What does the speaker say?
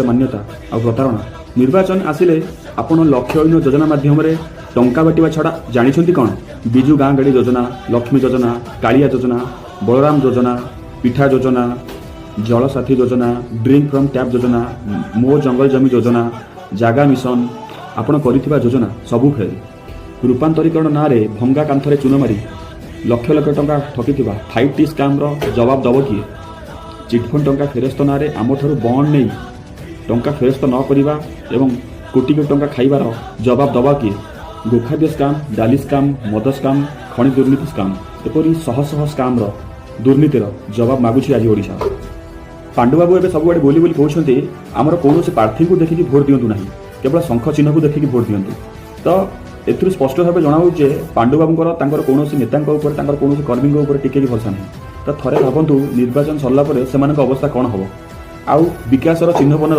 ମାନ୍ୟତା ଆଉ ପ୍ରତାରଣା। ନିର୍ବାଚନ ଆସିଲେ ଆପଣ ଲକ୍ଷହୀନ ଯୋଜନା ମାଧ୍ୟମରେ ଟଙ୍କା ବାଟିବା ଛଡ଼ା ଜାଣିଛନ୍ତି କ'ଣ? ବିଜୁ ଗାଁ ଗାଡ଼ି ଯୋଜନା, ଲକ୍ଷ୍ମୀ ଯୋଜନା, କାଳିଆ ଯୋଜନା, ବଳରାମ ଯୋଜନା, ପିଠା ଯୋଜନା, ଜଳସାଥୀ ଯୋଜନା, ଡ୍ରିଙ୍କ ଫ୍ରମ୍ ଟ୍ୟାପ୍ ଯୋଜନା, ମୋ ଜଙ୍ଗଲ ଜମି ଯୋଜନା, ଜାଗା ମିଶନ, ଆପଣ କରିଥିବା ଯୋଜନା ସବୁ ଫେଲ୍। ରୂପାନ୍ତରୀକରଣ ନାଁରେ ଭଙ୍ଗା କାନ୍ଥରେ ଚୂନ ମାରି ଲକ୍ଷ ଲକ୍ଷ ଟଙ୍କା ଠକିଥିବା 5ଟି ସ୍କାମ୍ର ଜବାବ ଦେବ କିଏ? ଚିଟଫଣ୍ଡ ଟଙ୍କା ଫେରସ୍ତ ନାଁରେ ଆମଠାରୁ ବଣ୍ଡ ନେଇ ଟଙ୍କା ଫେରସ୍ତ ନ କରିବା ଏବଂ କୋଟି କୋଟି ଟଙ୍କା ଖାଇବାର ଜବାବ ଦେବା କିଏ? ଗୋଖାଦ୍ୟ ସ୍କାମ୍, ଡାଲି ସ୍କାମ୍, ମଦ ସ୍କାମ୍, ଖଣି ଦୁର୍ନୀତି ସ୍କାମ୍, ଏପରି ଶହ ଶହ ସ୍କାମ୍ର ଦୁର୍ନୀତିର ଜବାବ ମାଗୁଛି ଆଜି ଓଡ଼ିଶା। ପାଣ୍ଡୁବାବୁ ଏବେ ସବୁଆଡ଼େ ବୁଲି ବୁଲି କହୁଛନ୍ତି, ଆମର କୌଣସି ପ୍ରାର୍ଥୀଙ୍କୁ ଦେଖିକି ଭୋଟ ଦିଅନ୍ତୁ ନାହିଁ, କେବଳ ଶଙ୍ଖ ଚିହ୍ନକୁ ଦେଖିକି ଭୋଟ ଦିଅନ୍ତୁ। ତ ଏଥିରୁ ସ୍ପଷ୍ଟ ଭାବେ ଜଣାଯାଉଛି ଯେ ପାଣ୍ଡୁବାବୁଙ୍କର ତାଙ୍କର କୌଣସି ନେତାଙ୍କ ଉପରେ, ତାଙ୍କର କୌଣସି କର୍ମୀଙ୍କ ଉପରେ ଟିକେ ବି ଭରସା ନାହିଁ। ତ ଥରେ ଭାବନ୍ତୁ, ନିର୍ବାଚନ ସରିଲା ପରେ ସେମାନଙ୍କ ଅବସ୍ଥା କ'ଣ ହେବ ଆଉ ବିକାଶର ଚିହ୍ନବର୍ଣ୍ଣ ରହିବ।